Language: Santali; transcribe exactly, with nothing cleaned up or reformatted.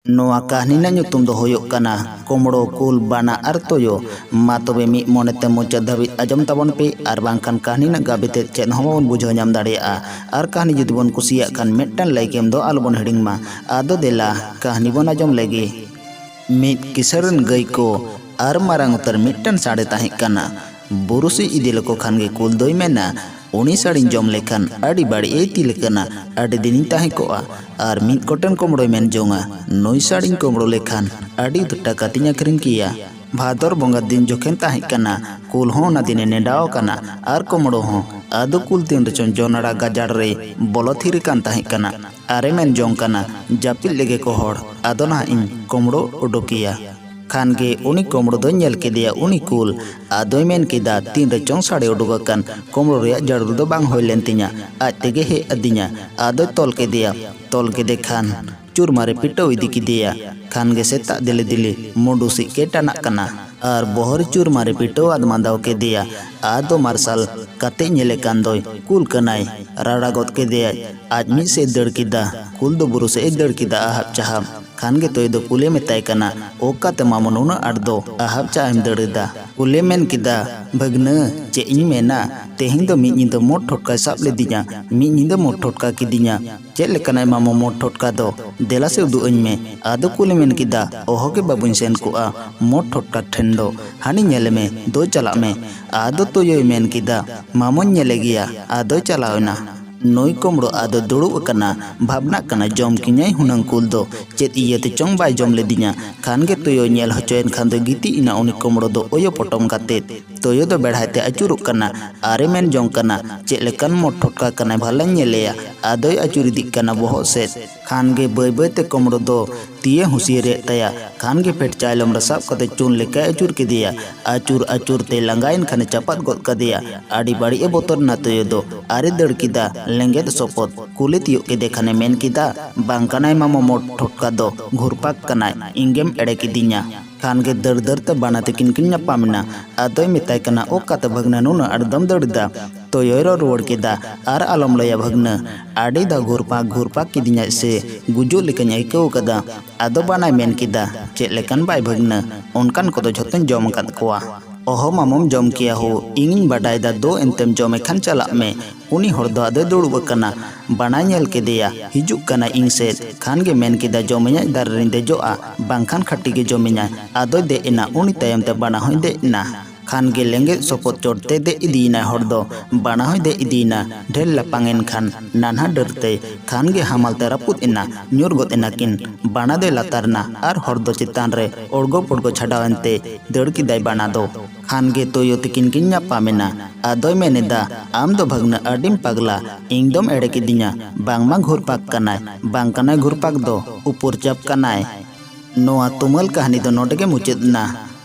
ᱱᱚᱣᱟ ᱠᱟᱹᱦᱱᱤ ᱨᱮᱱᱟᱜ ᱧᱩᱛᱩᱢ ᱫᱚ ᱦᱩᱭᱩᱜ ᱠᱟᱱᱟ ᱠᱳᱢᱲᱳ, ᱠᱩᱞ, ᱵᱟᱱᱟ ᱟᱨ ᱛᱳᱭᱳ᱾ ᱢᱟ ᱛᱚᱵᱮ ᱢᱤᱫ ᱢᱚᱱᱮᱛᱮ ᱢᱩᱪᱟᱹᱫ ᱫᱷᱟᱹᱵᱤᱡ ᱟᱸᱡᱚᱢ ᱛᱟᱵᱚᱱ ᱯᱮ, ᱟᱨ ᱵᱟᱝᱠᱷᱟᱱ ᱠᱟᱹᱦᱱᱤ ᱨᱮᱱᱟᱜ ᱜᱟᱵᱮ ᱛᱮᱫ ᱪᱮᱫ ᱦᱚᱸ ᱵᱟᱵᱚᱱ ᱵᱩᱡᱷᱟᱹᱣ ᱧᱟᱢ ᱫᱟᱲᱮᱭᱟᱜᱼᱟ᱾ ᱟᱨ ᱠᱟᱹᱦᱱᱤ ᱡᱩᱫᱤ ᱵᱚᱱ ᱠᱩᱥᱤᱭᱟᱜ ᱠᱷᱟᱱ ᱢᱤᱫᱴᱟᱝ ᱞᱟᱭᱤᱠ ᱮᱢ ᱫᱚ ᱟᱞᱚᱵᱚᱱ ᱦᱤᱲᱤᱧ ᱢᱟ᱾ ᱟᱫᱚ ᱫᱮᱞᱟ ᱠᱟᱹᱦᱱᱤ ᱵᱚᱱ ᱟᱸᱡᱚᱢ ᱞᱮᱜᱮ᱾ ᱢᱤᱫ ᱠᱤᱥᱟᱹᱬ ᱨᱮᱱ ᱜᱟᱹᱭ ᱠᱚ ᱟᱨ ᱢᱟᱨᱟᱝ ᱩᱛᱟᱹᱨ ᱢᱤᱫᱴᱟᱝ ᱥᱟᱬᱮ ᱛᱟᱦᱮᱸ ᱠᱟᱱᱟ᱾ ᱵᱩᱨᱩ ᱥᱮᱫ ᱤᱫᱤ ᱞᱮᱠᱚ ᱠᱷᱟᱱ ᱜᱮ ᱠᱩᱞ ᱫᱚᱭ ᱢᱮᱱᱟ, "ᱩᱱᱤ ᱥᱟᱬᱤᱧ ᱡᱚᱢ ᱞᱮᱠᱷᱟᱱ ᱟᱹᱰᱤ ᱵᱟᱹᱲᱤᱡ ᱮ ᱤᱛᱤᱞ ᱠᱟᱱᱟ, ᱟᱹᱰᱤ ᱫᱤᱱᱤᱧ ᱛᱟᱦᱮᱸ ᱠᱚᱜᱼᱟ᱾" ᱟᱨ ᱢᱤᱫ ᱠᱚᱴᱮᱱ ᱠᱳᱢᱲᱳᱭ ᱢᱮᱱ ᱡᱚᱝᱟ, "ᱱᱩᱭ ᱥᱟᱬᱤᱧ ᱠᱳᱢᱲᱳ ᱞᱮᱠᱷᱟᱱ ᱟᱹᱰᱤ ᱩᱛᱟᱹᱨ ᱴᱟᱠᱟ ᱛᱤᱧ ᱟᱹᱠᱷᱨᱤᱧ ᱠᱮᱭᱟ᱾" ᱵᱷᱟᱫᱚᱨ ᱵᱚᱸᱜᱟ ᱫᱤᱱ ᱡᱚᱠᱷᱮᱱ ᱛᱟᱦᱮᱸ ᱠᱟᱱᱟ᱾ ᱠᱩᱞ ᱦᱚᱸ ᱚᱱᱟ ᱫᱤᱱᱮ ᱱᱮᱰᱟᱣ ᱟᱠᱟᱱᱟ ᱟᱨ ᱠᱳᱢᱲᱳ ᱦᱚᱸ᱾ ᱟᱫᱚ ᱠᱩᱞ ᱛᱤᱱ ᱨᱮᱪᱚᱝ ᱡᱚᱱᱟᱲᱟ ᱜᱟᱡᱟᱲ ᱨᱮ ᱵᱚᱞᱚ ᱛᱷᱤᱨ ᱟᱠᱟᱱ ᱛᱟᱦᱮᱸ ᱠᱟᱱᱟ᱾ ᱟᱨᱮ ᱢᱮᱱ ᱡᱚᱝ ᱠᱟᱱᱟ, "ᱡᱟᱹᱯᱤᱫ ᱞᱮᱜᱮ ᱠᱚ ᱦᱚᱲ, ᱟᱫᱚ ᱱᱟᱦᱟᱜ ᱤᱧ ᱠᱳᱢᱲᱳ ᱩᱰᱩᱠᱮᱭᱟ᱾" ᱠᱷᱟᱱ ᱜᱮ ᱩᱱᱤ ᱠᱳᱢᱲᱳ ᱫᱚᱭ ᱧᱮᱞ ᱠᱮᱫᱮᱭᱟ ᱩᱱᱤ ᱠᱩᱞ᱾ ᱟᱫᱚᱭ ᱢᱮᱱ ᱠᱮᱫᱟ, "ᱛᱤᱱ ᱨᱮᱪᱚᱝ ᱥᱟᱰᱮ ᱩᱰᱩᱠ ᱟᱠᱟᱱ, ᱠᱳᱢᱲᱳ ᱨᱮᱭᱟᱜ ᱡᱟᱹᱨᱩᱲ ᱫᱚ ᱵᱟᱝ ᱦᱩᱭ ᱞᱮᱱ ᱛᱤᱧᱟ, ᱟᱡ ᱛᱮᱜᱮ ᱦᱮᱡ ᱟᱹᱫᱤᱧᱟ᱾" ᱟᱫᱚᱭ ᱛᱚᱞ ᱠᱮᱫᱮᱭᱟ᱾ ᱛᱚᱞ ᱠᱮᱫᱮ ᱠᱷᱟᱱ ᱪᱩᱨᱢᱟᱨᱮ ᱯᱤᱴᱟᱹᱣ ᱤᱫᱤ ᱠᱮᱫᱮᱭᱟ᱾ ᱠᱷᱟᱱ ᱜᱮ ᱥᱮᱛᱟᱜ ᱫᱤᱞᱤ ᱫᱤᱞᱤ ᱢᱩᱰᱩ ᱥᱮᱫ ᱠᱮ ᱴᱟᱱᱟᱜ ᱠᱟᱱᱟ᱾ ᱟᱨ ᱵᱚᱦᱚᱜ ᱨᱮ ᱪᱩᱨᱢᱟᱨᱮ ᱯᱤᱴᱟᱹᱣ ᱟᱫ ᱢᱟᱸᱫᱟᱣ ᱠᱮᱫᱮᱭᱟ᱾ ᱟᱫᱚ ᱢᱟᱨᱥᱟᱞ ᱠᱟᱛᱮ ᱧᱮᱞᱮ ᱠᱟᱱ ᱫᱚᱭ ᱠᱩᱞ ᱠᱟᱱᱟᱭ᱾ ᱨᱟᱲᱟ ᱜᱚᱫ ᱠᱮᱫᱮᱭᱟᱭ᱾ ᱟᱡ ᱢᱤᱫ ᱥᱮᱫ ᱮ ᱫᱟᱹᱲ ᱠᱮᱫᱟ, ᱠᱩᱞ ᱫᱚ ᱵᱩᱨᱩ ᱥᱮᱫ ᱮ ᱫᱟᱹᱲ ᱠᱮᱫᱟ ᱟᱦᱟᱵ ᱪᱟᱦᱟᱵ᱾ ᱠᱷᱟᱱ ᱜᱮ ᱛᱚᱭ ᱫᱚ ᱠᱩᱞᱮ ᱢᱮᱛᱟᱭ ᱠᱟᱱᱟ, "ᱚᱠᱟᱛᱮ ᱢᱟᱢᱚ ᱱᱩᱱᱟᱹᱜ ᱟᱸᱴ ᱫᱚ ᱟᱦᱟᱵ ᱪᱟᱦᱟᱵ ᱮᱢ ᱫᱟᱹᱲ ᱮᱫᱟ?" ᱠᱩᱞᱮ ᱢᱮᱱ ᱠᱮᱫᱟ, "ᱵᱷᱟᱹᱜᱽᱱᱟᱹ, ᱪᱮᱫ ᱤᱧ ᱢᱮᱱᱟ, ᱛᱮᱦᱮᱧ ᱫᱚ ᱢᱤᱫ ᱧᱤᱫᱟᱹ ᱢᱳᱴ ᱴᱷᱚᱴᱠᱟᱭ ᱥᱟᱵ ᱞᱤᱫᱤᱧᱟ, ᱢᱤᱫ ᱧᱤᱫᱟᱹ ᱢᱳᱴ ᱴᱷᱚᱴᱠᱟ ᱠᱤᱫᱤᱧᱟ᱾ ᱪᱮᱫ ᱞᱮᱠᱟᱱᱟᱭ ᱢᱟᱢᱚ ᱢᱳᱴ ᱴᱷᱚᱴᱠᱟ ᱫᱚ? ᱫᱮᱞᱟ ᱥᱮ ᱩᱫᱩᱜ ᱟᱹᱧ ᱢᱮ᱾" ᱟᱫᱚ ᱠᱩᱞᱮ ᱢᱮᱱ ᱠᱮᱫᱟ, "ᱚᱦᱚ ᱜᱮ ᱵᱟᱹᱵᱩᱧ ᱥᱮᱱ ᱠᱚᱜᱼᱟ ᱢᱳᱴ ᱴᱷᱚᱴᱠᱟ ᱴᱷᱮᱱ ᱫᱚ, ᱦᱟᱹᱱᱤ ᱧᱮᱞᱮ ᱢᱮ, ᱫᱳᱭ ᱪᱟᱞᱟᱜ ᱢᱮ᱾" ᱟᱫᱚ ᱛᱳᱭᱳᱭ ᱢᱮᱱ ᱠᱮᱫᱟ, "ᱢᱟᱢᱚᱧ ᱧᱮᱞᱮ ᱜᱮᱭᱟ", ᱟᱫᱚᱭ ᱪᱟᱞᱟᱣ ᱮᱱᱟ᱾ ᱱᱩᱭ ᱠᱳᱢᱲᱳ ᱟᱫᱚ ᱫᱩᱲᱩᱵ ᱟᱠᱟᱱᱟ, ᱵᱷᱟᱵᱽᱱᱟᱜ ᱠᱟᱱᱟ, ᱡᱚᱢ ᱠᱤᱧᱟᱭ ᱦᱩᱱᱟᱹᱝ ᱠᱩᱞ ᱫᱚ, ᱪᱮᱫ ᱤᱭᱟᱹᱛᱮ ᱪᱚᱝ ᱵᱟᱭ ᱡᱚᱢ ᱞᱤᱫᱤᱧᱟ᱾ ᱠᱷᱟᱱ ᱜᱮ ᱛᱳᱭᱳᱭ ᱧᱮᱞ ᱦᱚᱪᱚᱭᱮᱱ ᱠᱷᱟᱱ ᱫᱚ ᱜᱤᱛᱤᱡ ᱮᱱᱟ ᱩᱱᱤ ᱠᱳᱢᱲᱳ ᱫᱚ ᱳᱭᱳ ᱯᱚᱴᱚᱢ ᱠᱟᱛᱮ᱾ ᱛᱳᱭᱳ ᱫᱚ ᱵᱮᱲᱦᱟᱭ ᱛᱮ ᱟᱹᱪᱩᱨᱚᱜ ᱠᱟᱱᱟ᱾ ᱟᱨᱮ ᱢᱮᱱ ᱡᱚᱝ ᱠᱟᱱᱟ, "ᱪᱮᱫ ᱞᱮᱠᱟᱱ ᱢᱳᱴ ᱴᱷᱚᱴᱠᱟ ᱠᱟᱱᱟᱭ ᱵᱷᱟᱞᱟᱧ ᱧᱮᱞᱮᱭᱟ?" ᱟᱫᱚᱭ ᱟᱹᱪᱩᱨ ᱤᱫᱤᱜ ᱠᱟᱱᱟ ᱵᱚᱦᱚᱜ ᱥᱮᱫ᱾ ᱠᱷᱟᱱ ᱜᱮ ᱵᱟᱹᱭ ᱵᱟᱹᱭ ᱛᱮ ᱠᱳᱢᱲᱳ ᱫᱚ ᱛᱤᱭᱮ ᱦᱩᱸᱥᱤᱭᱟᱹᱨᱮᱫ ᱛᱟᱭᱟ᱾ ᱠᱷᱟᱱ ᱜᱮ ᱯᱷᱮᱰ ᱪᱟᱭᱞᱚᱢ ᱨᱮ ᱥᱟᱵ ᱠᱟᱛᱮ ᱪᱩᱱ ᱞᱮᱠᱟᱭ ᱟᱹᱪᱩᱨ ᱠᱮᱫᱮᱭᱟ᱾ ᱟᱹᱪᱩᱨ ᱟᱹᱪᱩᱨ ᱛᱮ ᱞᱟᱸᱜᱟᱭᱮᱱ ᱠᱷᱟᱱᱮ ᱪᱟᱯᱟᱫ ᱜᱚᱫ ᱠᱟᱫᱮᱭᱟ᱾ ᱟᱹᱰᱤ ᱵᱟᱹᱲᱤᱡ ᱮ ᱵᱚᱛᱚᱨ ᱮᱱᱟ ᱛᱳᱭᱳ ᱫᱚ᱾ ᱟᱨᱮ ᱫᱟᱹᱲ ᱠᱮᱫᱟ ᱞᱮᱸᱜᱮᱫ ᱥᱚᱯᱚᱫ᱾ ᱠᱩᱞᱮ ᱛᱤᱭᱳᱜ ᱠᱮᱫᱮ ᱠᱷᱟᱱᱮ ᱢᱮᱱ ᱠᱮᱫᱟ, "ᱵᱟᱝ ᱠᱟᱱᱟᱭ ᱢᱟᱢᱚ ᱢᱳᱴ ᱴᱷᱚᱴᱠᱟ ᱫᱚ, ᱜᱷᱩᱨᱯᱟᱠ ᱠᱟᱱᱟᱭ, ᱤᱧ ᱜᱮᱢ ᱮᱲᱮ ᱠᱤᱫᱤᱧᱟ᱾" ᱠᱷᱟᱱ ᱜᱮ ᱫᱟᱹᱲ ᱫᱟᱹᱲ ᱛᱮ ᱵᱟᱱᱟ ᱛᱟᱹᱠᱤᱱ ᱠᱤᱱ ᱧᱟᱯᱟᱢ ᱮᱱᱟ᱾ ᱟᱫᱚᱭ ᱢᱮᱛᱟᱭ ᱠᱟᱱᱟ, "ᱚᱠᱟᱛᱮ ᱵᱷᱟᱹᱜᱽᱱᱟᱹ ᱱᱩᱱᱟᱹᱜ ᱟᱸᱴ ᱫᱚᱢ ᱫᱟᱹᱲ ᱮᱫᱟ?" ᱛᱚᱭᱚᱭ ᱨᱚᱲ ᱨᱩᱣᱟᱹᱲ ᱠᱮᱫᱟ, "ᱟᱨ ᱟᱞᱚᱢ ᱞᱟᱹᱭᱟ ᱵᱷᱟᱹᱜᱽᱱᱟᱹ, ᱟᱹᱰᱤ ᱫᱷᱟᱣ ᱜᱷᱩᱨᱯᱟᱠ ᱜᱷᱩᱨᱯᱟᱠ ᱠᱤᱫᱤᱧᱟᱭ ᱥᱮ, ᱜᱩᱡᱩᱜ ᱞᱮᱠᱟᱧ ᱟᱹᱭᱠᱟᱹᱣ ᱠᱟᱫᱟ᱾" ᱟᱫᱚ ᱵᱟᱱᱟᱭ ᱢᱮᱱ ᱠᱮᱫᱟ, "ᱪᱮᱫ ᱞᱮᱠᱟᱱ ᱵᱟᱭ ᱵᱷᱟᱹᱜᱽᱱᱟᱹ, ᱚᱱᱠᱟᱱ ᱠᱚᱫᱚ ᱡᱷᱚᱛᱚᱧ ᱡᱚᱢ ᱟᱠᱟᱫ ᱠᱚᱣᱟ᱾ ᱚᱦᱚ ᱢᱟᱢᱚᱢ ᱡᱚᱢ ᱠᱮᱭᱟ ᱦᱳ, ᱤᱧᱤᱧ ᱵᱟᱰᱟᱭ ᱫᱟ ᱫᱳ, ᱮᱱᱛᱮᱢ ᱡᱚᱢᱮ ᱠᱷᱟᱱ ᱪᱟᱞᱟᱜ ᱢᱮ᱾" ᱩᱱᱤ ᱦᱚᱲ ᱫᱚ ᱟᱫᱚᱭ ᱫᱩᱲᱩᱵ ᱟᱠᱟᱱᱟ᱾ ᱵᱟᱱᱟᱭ ᱧᱮᱞ ᱠᱮᱫᱮᱭᱟ, ᱦᱤᱡᱩᱜ ᱠᱟᱱᱟ ᱤᱧ ᱥᱮᱫ᱾ ᱠᱷᱟᱱ ᱜᱮ ᱢᱮᱱ ᱠᱮᱫᱟ, "ᱡᱚᱢᱮᱧᱟᱭ, ᱫᱟᱨᱮ ᱨᱤᱧ ᱫᱮᱡᱚᱜᱼᱟ, ᱵᱟᱝᱠᱷᱟᱱ ᱠᱷᱟᱹᱴᱤ ᱜᱮ ᱡᱚᱢᱮᱧᱟᱭ᱾" ᱟᱫᱚᱭ ᱫᱮᱡ ᱮᱱᱟ, ᱩᱱᱤ ᱛᱟᱭᱚᱢ ᱛᱮ ᱵᱟᱱᱟ ᱦᱚᱸᱭ ᱫᱮᱡ ᱮᱱᱟ᱾ ᱠᱷᱟᱱ ᱜᱮ ᱞᱮᱸᱜᱮᱡ ᱥᱚᱯᱚᱫ ᱪᱚᱴ ᱛᱮ ᱫᱮᱡ ᱤᱫᱤᱭᱮᱱᱟᱭ ᱦᱚᱲ ᱫᱚ᱾ ᱵᱟᱱᱟ ᱦᱚᱸᱭ ᱫᱮᱡ ᱤᱫᱤᱭᱮᱱᱟ ᱰᱷᱮᱨ ᱞᱟᱯᱷᱟᱝ ᱮᱱ ᱠᱷᱟᱱ ᱱᱟᱱᱦᱟ ᱰᱟᱹᱨ ᱛᱮ᱾ ᱠᱷᱟᱱ ᱜᱮ ᱦᱟᱢᱟᱞ ᱛᱮ ᱨᱟᱹᱯᱩᱫ ᱮᱱᱟ, ᱧᱩᱨ ᱜᱚᱫ ᱮᱱᱟ ᱠᱤᱱ᱾ ᱵᱟᱱᱟ ᱫᱚᱭ ᱞᱟᱛᱟᱨ ᱮᱱᱟ ᱟᱨ ᱦᱚᱲ ᱫᱚ ᱪᱮᱛᱟᱱ ᱨᱮ ᱚᱲᱜᱚ ᱯᱚᱲᱜᱚ ᱪᱷᱟᱰᱟᱣ ᱮᱱᱛᱮ ᱫᱟᱹᱲ ᱠᱮᱫᱟᱭ ᱵᱟᱱᱟ ᱫᱚ᱾ ᱠᱷᱟᱱ ᱜᱮ ᱛᱳᱭᱳ ᱛᱤᱠᱤᱱ ᱠᱤᱱ ᱧᱟᱯᱟᱢ ᱮᱱᱟ᱾ ᱟᱫᱚᱭ ᱢᱮᱱ ᱮᱫᱟ, "ᱟᱢ ᱫᱚ ᱵᱷᱟᱹᱜᱽᱱᱟᱹ ᱟᱹᱰᱤᱢ ᱯᱟᱜᱽᱞᱟ, ᱤᱧ ᱫᱚᱢ ᱮᱲᱮ ᱠᱤᱫᱤᱧᱟ, ᱵᱟᱝᱢᱟ ᱜᱷᱩᱨᱯᱟᱠ ᱠᱟᱱᱟᱭ, ᱵᱟᱝ ᱠᱟᱱᱟᱭ ᱜᱷᱩᱨᱯᱟᱠ ᱫᱚ, ᱩᱯᱩᱨ ᱪᱟᱯ ᱠᱟᱱᱟᱭ᱾" ᱱᱚᱣᱟ ᱛᱩᱢᱟᱹᱞ ᱠᱟᱹᱦᱱᱤ ᱫᱚ ᱱᱚᱰᱮ ᱜᱮ ᱢᱩᱪᱟᱹᱫ ᱮᱱᱟ᱾